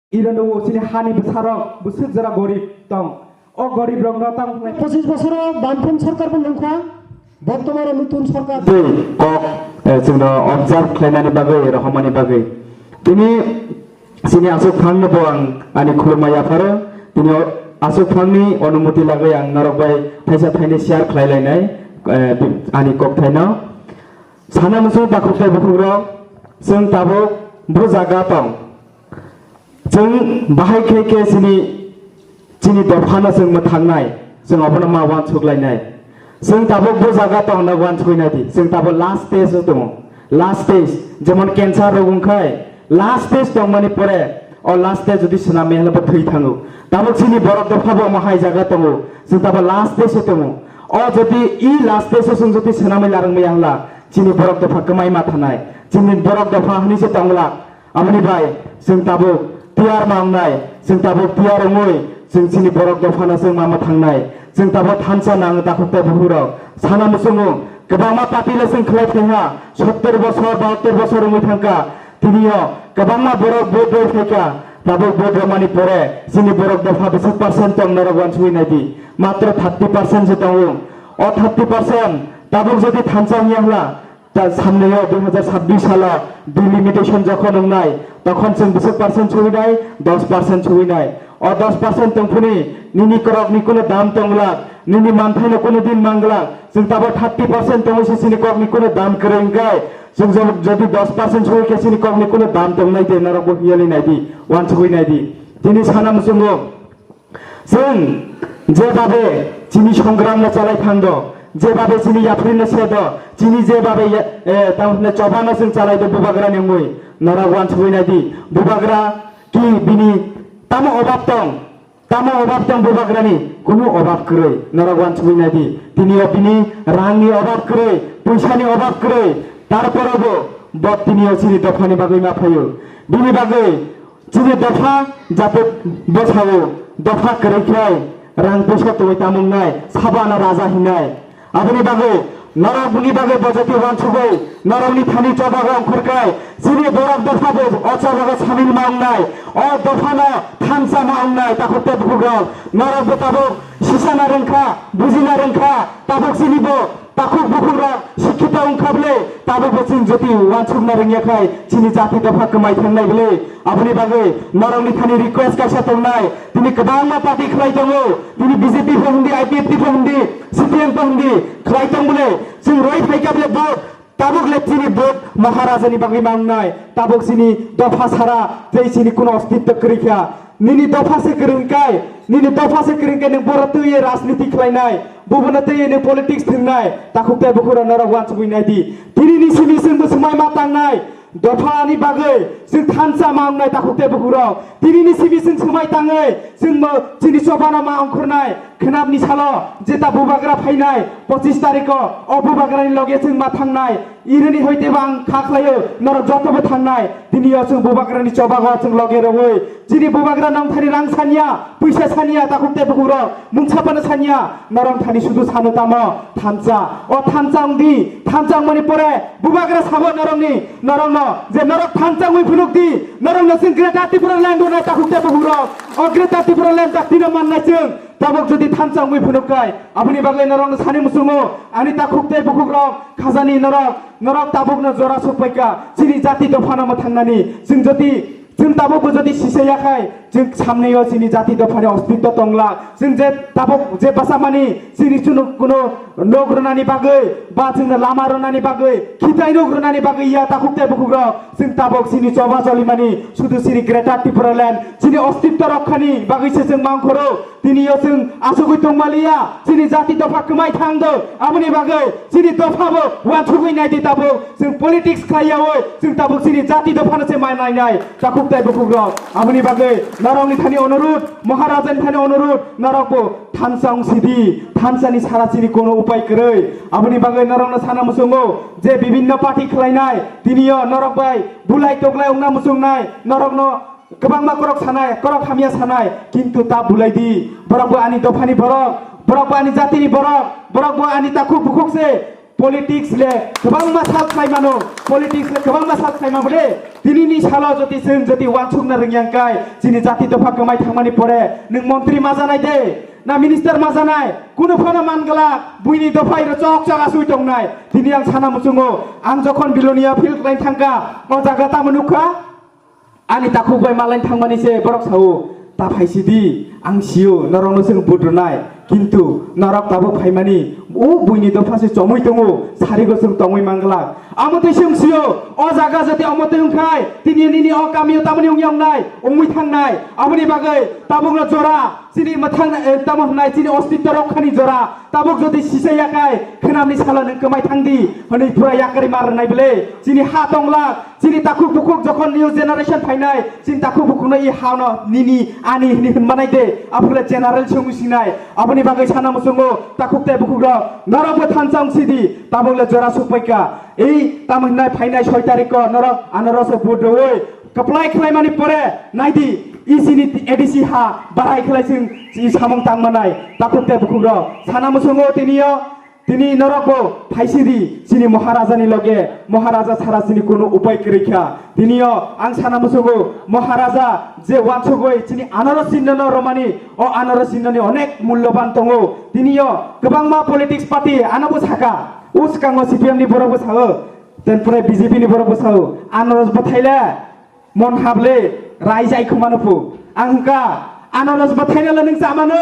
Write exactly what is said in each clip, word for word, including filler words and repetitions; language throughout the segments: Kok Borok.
Iro nugo chini hani bwsarok bwswk jora gorib tong. O gorib rokno tamo khlai. Pochis bosoro Bamfront sorkar bo nungkha, bortomano nutun sorkar. Tei kok, eh, chwngno observe khlainani bagwi, rohormani bagwi. Tini chini aswk phangno bo ang ani khulumma yapharo. Tini o-, aswk phangni onumoti lagwi ang norok bai thaisa thaini share khlai lainai, eh, ani kokthaino. Sana muchung takhuk tei bukhukrok, chwng tabuk bo jaga tong. Chwng bahai khe khe chini, chini dophano chwng mwthangnai, chwng obono ma uansuk lainai. Chwng tabuk bo jaga tongna uansukwi naidi, chwng tabuk last stage o tongo. Last stage, jemon cancer rok wngkhai, last stage tongmani pore, o last stage jodi swnam ya hwnba thwi thango. Tabuk chini borok dopha bo omo hai jaga tongo, chwng tabuk last stage o tongo. O jodi i last stage o chwng jodi swnamwi larwngmaya hwnla, chini borok dopha kwmai ma thanai, chini borok dopha hwnwi se tongla. Aboni bai chwng tabuk tiyar ma wngnai, chwng tabuk tiyar wngwi chwng chini borok dophano chwng ma mwthangnai. Chwng tabuk thansa nango takhuk tei bukhurok. Sana muchungo kwbangma party le chwng khlai phaiha, sottor bosor, bahattor bosor wngwi thangkha. Tinio kwbangma borok vote rwi phaikha. Tabuk vote rwmani pore chini borok dopha bwswk percent tong norok uansugwi naidi. Matro thirty percent se tongo. O thirty percent tabuk jodi thansa wngya hwnla, ta samneo dui hazar sabbish salo delimitation jokhon wngnai, tokhon chwng bwswk percent suinai, dos percent suinai. O dos percent tongphuni nini korokni kuno dam tongglak, nini manthaino kuno din manglak. Chwng tabuk thirty percent tongwi se chini kokni kuno dam kwrwi wngkhai, chwng jo-, jodi dos percent sui khe chini kokni kuno dam tongnai de, norokbo hiyali naidi, uansugwi naidi. Tini sana muchungo. Chwng je babe chini songramno chalai thangdo, je babe chini yaphrino sedo, chini je babe ya-, eh, tamo hwnle chobano chwng chalaido bubagrani wngwi, norok uansugwi naidi, bubagra ki bini tamo obab tong, tamo obab tong bubagrani, kunu obab kwrwi, norok uansugwi naidi, tinio bini rangni obab kwrwi, pwisani obab kwrwi, tarpore bo, bo tinio chini dophani bagwi ma phaio, bini bagwi, Chini dopha jate bwsao dopha kwrwi khlai rang puisa tongwi tamungnai, sabo ano raja hinai. Aboni bagwi norok bini bagwi bo jati uansugwi norokni thani chobago ongkhorkhlai chini borok dopha bo o chobago samil ma wngnai, o dophano thansa ma wngnai. Takhuk tei bukhukrok, norok bo tabuk sisana rwngkha, bujina rwngkha, tabuk chini bo Takhuk bukhukrok sikhito wngkha bwle, tabukbo chwng joti uansukna rwngya khai chini jati dopha kwmai thangnai bwle. Aboni bagwi norokni thani request kaisa tongnai, tini kwbangma party khlai tongo, tini B J P pho hindi, I P F T pho hindi, C P M pho hindi khlai tong bwle, chwng roi phaikha bwle vote, tabuk le chini vote Maharajani bagwi ma wngnai, tabuk chini dopha sara tei chini kuno ostitto kwrwi kha. Nini dopha se kwrwng kai, nini dopha se kwrwng kai, nwng boro twiwi rajniti khlainai, bubono twiwi nwng politics thwngnai, takhuk tei bukhurok norok uansugwi naidi. Tinini simi chwngbo swmai ma tangnai, dophani bagwi chwng thansa ma wngnai takhuk tei bukhurok. Tinini simi chwng swmai tangwi chwngbo chini chobano ma ongkhornai. Khnapni salo jeta bubagra phainai, pochis tarikho o bubagrani loge chwng ma thangnai. Irini hoite bo ang kha khlaio, norok joto bo thangnai. Tini o chwng bubagrani chobago chwng loge rogwi. Chini bubagra nong thani rang sanya, puisa sanya, takhuk tei bukhurok mungsa phano sanya. Norok thani sudu sano tamo thansa. O thansa wngdi, thansa wngmani pore bubagra sabo norokni, norokno je norok thansa wngwi phunukdi, norokno chwng Greater Tipraland rwnai takhuk tei bukhurok. O Greater Tipraland jaktino mannai chwng. Tabuk jodi thansa wngwi phunuk kai, aboni bagwi norokno sani muchungo, ani takhuk tei bukhukrok khajani norok, norok tabukno jora sokpaikha, chini jati dophano mwthangnani. Chwng jodi, chwng tabukbo jodi sisaya khai, chwng samneo chini jati dophani ostitto tongla. Chwng je tabuk je bwsamani, chini chwngno kuno nok rwnani bagwi, ba chwngno lama rwnani bagwi, khitai nok rwnani bagwi ya takhuk tei bukhukrok, chwng tabuk chini choba cholimani, sudu chini Greater Tipraland, chini ostitto rokhani bagwi se chwng mangkhoro. Tini o chwng asugwi tongmaliya, chini jati dopha kwmai thangdo, aboni bagwi chini dopha bo uansugwi naidi tabuk. Chwng politics khlaiyawi, chwng tabuk chini jati dophano se mai nainai, takhuk tei bukhukrok. Aboni bagwi norokni thani onurud, Maharajani thani onurud, norok bo thansa wng sidi, thansani sara chini kono upai kwrwi. Aboni bagwi norokno sana muchungo je bibinno party khlainai, tini o norok bai bulai toklai wngna muchungnai, norokno Kwbangma korok sanai, korok hamya sanai, kintu ta bulai di. Borok bo ani dophani borok, borok bo ani jatini borok, borok bo ani takhuk bukhuk se. Politics le kwbangma sal khlai mano, politics le kwbangma sal khlai mano de. Tinini salo jodi chwng jodi uansukna rwngya hwnkhe chini jati dopha kwmai thangmani pore nwng montri ma janai de, na minister ma janai, kunu phano man glak, buini dophai rw chok chok asui tongnai. Tini ang sana muchungo, ang jokhon Bilonia field khlai thangkha, o jaga tamo nukha? Ani takhuk bai malain thangmani se borok sao, "Ta phaisi di, ang sio, norokno chwng vote rwnai." Kintu norok tabuk phaimani, o buini dopha se chomui tongo, sarigo chwng tongwi manglak. Amo twi chwng sio, o jaga jodi omo twi wngkhai, tini nini o kamio tamoni wngya wngnai, wngwi thangnai. Aboni bagwi tabukno jora, chini mwthang, eh, tamo hwnai chini ostitto rokhani jora, tabuk jodi sisaya khai, khwnamni salo nwng kwmai thang di, hwnwi pura yakarwi ma rwnai bwle. Chini ha tonglak, chini takhuk bukhuk jokhon new generation phainai, chini takhuk bukhukno i hano nini, ani hwnwi hwnmanai de, aphuru le general se wngwi sinai. Aboni bagwi sana muchungo takhuk tei bukhukrok, norokbo thansa wng sidi, tabuk le jora sukpaikha. Ei tamo hwnai phainai soi tarikh o norok anarosoi vote rwui kwplai khlaimani pore naidi, i chini A D C ha bahai khlai chwng i samung tangmanai. Takhuk tei bukhukrok, sana muchungo tiniyo Tini norokbo phaisidi chini Maharajani loge, Maharaja sara chini kunu upai kwrwi kha. Tinio ang sana muchungo Maharaja je wansugwi chini Anaros Chinnano romani, o Anaros Chinnani onek mulloban tongo. Tinio kwbangma politics party anobo saka, o swkango C P M ni borokbo sao, tenpore B J P ni borokbo sao, Anaros bwthaile Mon hable rai jai khumano phu. Ang hwnkha, ano rosba thainala nwng chamano.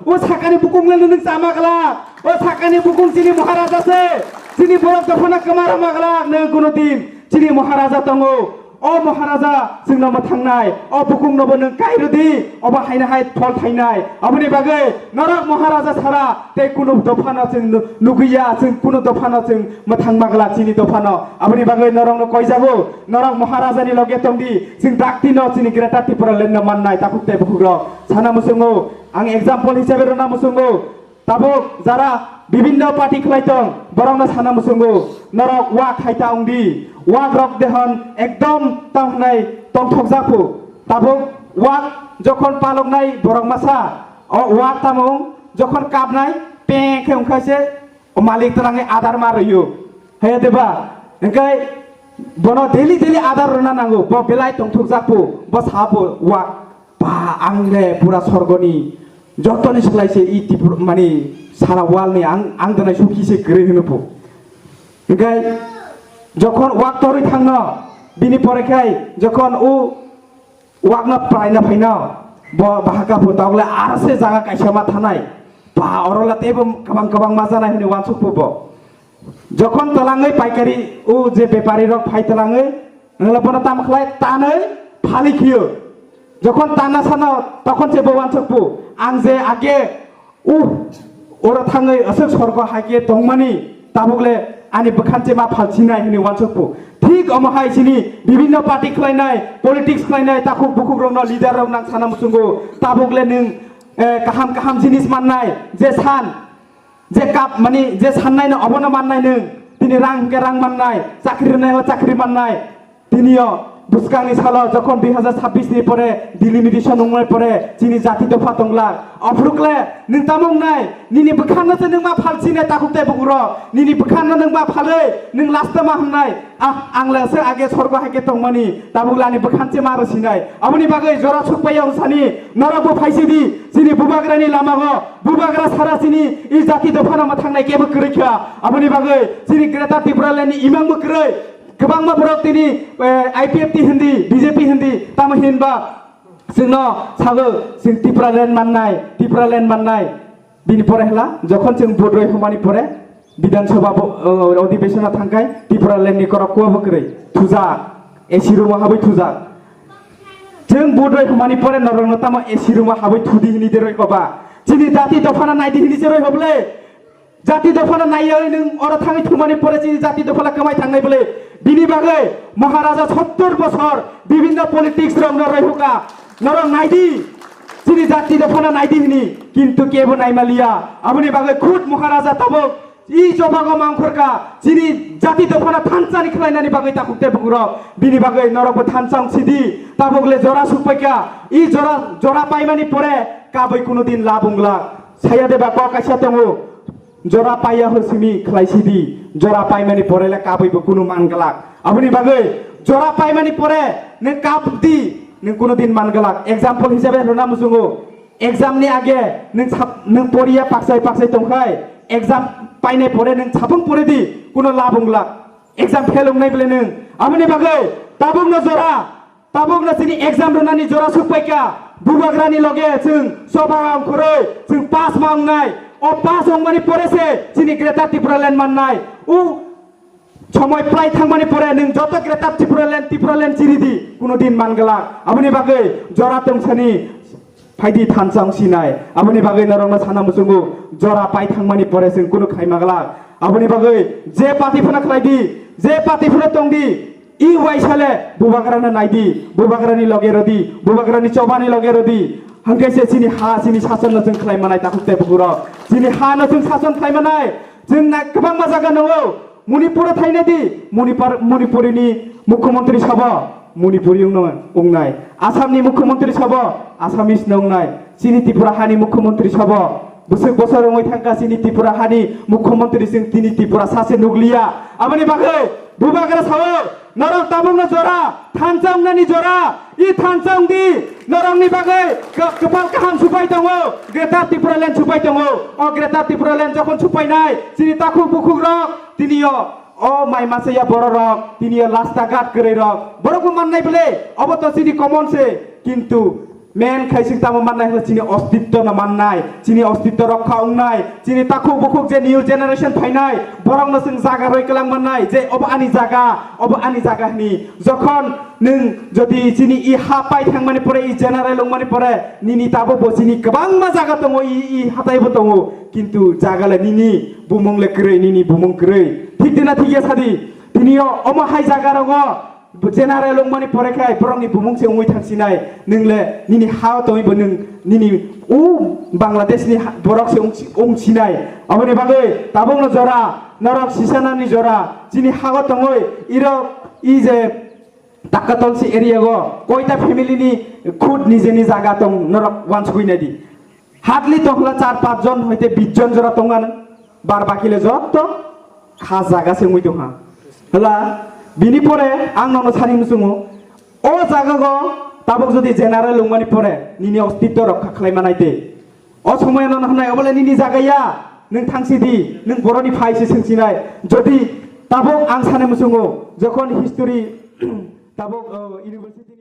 O sakani bukung le nwng chama glak. O sakani bukung chini Maharaja se. Chini borok dophano kwma rwma glak nwng kuno din. Chini Maharaja tongo. O Maharaja chwngno mwthangnai. O bukung nobo nwng kairwdi. Obo haino hai phol thainai. Aboni bagwi norok Maharaja sara tei kuno dophano chwng nu-, nugwiya, chwng kuno dophano chwng mwthang magla chini dophano. Aboni bagwi norokno koijago, norok Maharajani loge tongdi, chwng daktino chini Greater Tipraland no mannai takhuk tei bukhukrok. Sana muchungo, ang example hisabe rwna muchungo, tabuk jara bibinno party khlai tong, borokno sana muchungo, norok wak hai ta wngdi, wak rok dehon ekdom tamo hwnai tongthokjak phu. Tabuk wak jokhon paloknai borok masa, o wak tamo wng, jokhon kapnai peng khe wngkha se, o malik twlangwi adar ma rwio. Haya deba? Hwnkhe bono daily daily adar rwna nango. Bo belai tongthokjak phu, bo sa phu wak, "Ba, ang le pura sorgoni jotoni slai se i Tripura, mani sara world ni ang, ang danai sukhi se kwrwi," hwno phu. Hwnkhe jokhon wak torwi thangno, bini pore khai jokhon o Wakno praina phaino bo bahaka phu, tokle aro se jaga kaisa ma thanai. Ba, oro le teibo kwbang kwbang ma janai hwnwi wansuk phu bo. Jokhon twlangwi paikari, o je bepari rok phai twlangwi, wngla bono tamo khlai tanwi phali khiyo. Jokhon tanna sano, tokhon se bo wansuk phu, ang je age Uh, oro thangwi aswk sorgo hai khe tongmani, tabuk le ani bwkhan se ma phalsinai hwnwi wansuk phu. Thik omo hai chini bibinno party khlainai, politics khlainai, takhuk bukhuk rokno, leader rok nang sana muchungo. Tabuk le nwng, eh, kaham kaham jinis mannai, je san, je kap mani, je sannai no obono mannai nwng. Tini rang hwnkhe rang mannai, chakri rwnai o chakri mannai. Tinio bwskangni salo jokhon dui hazar chabbish ni pore delimitation wngnai pore chini jati dopha tonglak. Ophurukle nwng tamo wngnai, nini bwkhanno se nwng ma phalsinai takhuk tei bukurok, nini bwkhanno nwng ma phalwi nwng last ma hwngnai, "Ah, ang le se age sorgo hai khe tongmani, tabuk le ani bwkhan se ma rwsinai." Aboni bagwi jora sukpaiya wngsani norokbo phaisidi chini bubagrani lamago, bubagra sara chini i jati dophano mwthangnai kebo kwrwi kha. Aboni bagwi chini Greater Tipraland ni imangbo kwrwi. Kwbangma borok tini, eh, I P F T hindi, B J P hindi, tamo hinba chwngno sago, chwng Tipraland mannai, Tipraland mannai. Bini pore hla, jokhon chwng vote roi hwnmani pore, Bidhan Sabha bo, eh, odhibeshona thangkhai, Tipraland ni korok kuwa bo kwrwi, thujak, A C room o habwi thujak. Chwng vote roi hwnmani pore norokno tamo A C room o habwi thudi hini de roi hoba. Chini jati dophano naidi hini se roi hoble. Jati dophano naiwi nwng oro thangwi thumani pore chini jati dophano kwmai thangnai bwle. Bini bagwi Maharaja sottor bosor bibinno politics rok no roihuka. Norok naidi, chini jati dophano naidi hini, kintu kebo naimaliya. Aboni bagwi khud Maharaja tabuk i chobago mangkhorka, chini jati dophano thansa ni khlainani bagwi takhuk tei bukurok. Bini bagwi norokbo thansa wng sidi, tabuk le jora sukpaika. I jora, jora paimani pore kabwi kuno din lab wngla. Saya de ba kok kaisa tongo. Jora paiya hwsimi khlai sidi, jora paimani pore le kabwi bo kunu man glak. Aboni bagwi jora paimani pore nwng kap di, nwng kunu din man glak. Example hisabe rwna muchungo, exam ni age nwng sap-, nwng poriya paksai paksai tongkhai, exam painai pore nwng sapung pore di, kunu lab wng glak. Exam fail wngnai bole nwng. Aboni bagwi tabukno jora, tabukno chini exam rwnani jora sukpaikha. Bubagrani loge chwng choba wngkhorwi chwng pass ma wngnai. O pass wngmani pore se chini Greater Tipraland mannai. U somoi prai thangmani pore nwng joto Greater Tipraland, Tipraland chiridi, kuno din man glak. Aboni bagwi jora tongthani phaidi thansa wngsinai. Aboni bagwi norokno sana muchungo, jora pai thangmani pore chwng kunu khaima glak. Aboni bagwi je party phano khlai di, je party phano tong di, i waisale bubagrano nai di, bubagrani loge rw di, bubagrani chobani loge rw di. Hwnkhe se chini ha, chini sasonno chwng khlai manai takhuk tei bukurok. Chini hano chwng sason khlai manai. Chwng na kwbangma jaga nungo. Manipur-o thaina di, Manipur, Manipurini mukhyamantri sabo Manipuri wngno-, wngnai. Assamni mukhyamantri sabo Assamese no wngnai. Chini Tripura hani mukhyamantri sabo bwswk bosor wngwi thangkha, chini Tripura hani mukhyamantri chwng tini Tripura sase nukliya. Aboni bagwi bubagra sao, norok tabukno jora, thansa wngnani jora, i thansa wng di, norokni bagwi k-, kwpal kaham supai tongo, Greater Tipraland supai tongo. O Greater Tipraland jokhon supainai, chini takhuk bukhuk rok, tini o, o mai masa ya borok rok, tini o lasta gat kwrwi rok, borok bo mannai bwle, obo to chini common se, kintu main khai sing tamo mannai hwnba chini ostitto no mannai, chini ostitto rokha wngnai, chini takhuk bukhuk je new generation phainai, borok no chwng jaga roi kwlang mannai, je obo ani jaga, obo ani jaga hwnwi. Jokhon nwng jodi chini i ha pai thangmani pore, i general wngmani pore, nini tabuk bo chini kwbangma jaga tongo, i, i hatai bo tongo, kintu jaga le nini bumung le kwrwi, nini bumung kwrwi. Thik de na thik ya sadi? Tini o omo hai jaga rogo general wngmani pore khai borokni bumung se wngwi thangsinai, nwng le nini ha o tongwi bo nwng nini u Bangladesh ni ha-, borok se wngsi-, wngsinai. Aboni bagwi tabuk no jora, norok sisanani jora, chini ha o tongwi irok i je Takatolsi area go koita family ni khud nijeni jaga tong norok wansugwi nai di. Hardly tongla char pach jon hoite bish jon jora tongan, bar baki le jotto kha jaga se wngwi tongha. Hela bini pore ang nono sani muchungo, o jaga go tabuk jodi general wngmani pore nini ostitto rokha khlai manai te. O somoy nono hwnai obole nini jaga ya, nwng thangsi di, nwng boroni phai se swngsinai. Jodi tabuk ang sani muchungo, jokhon history tabuk, o, university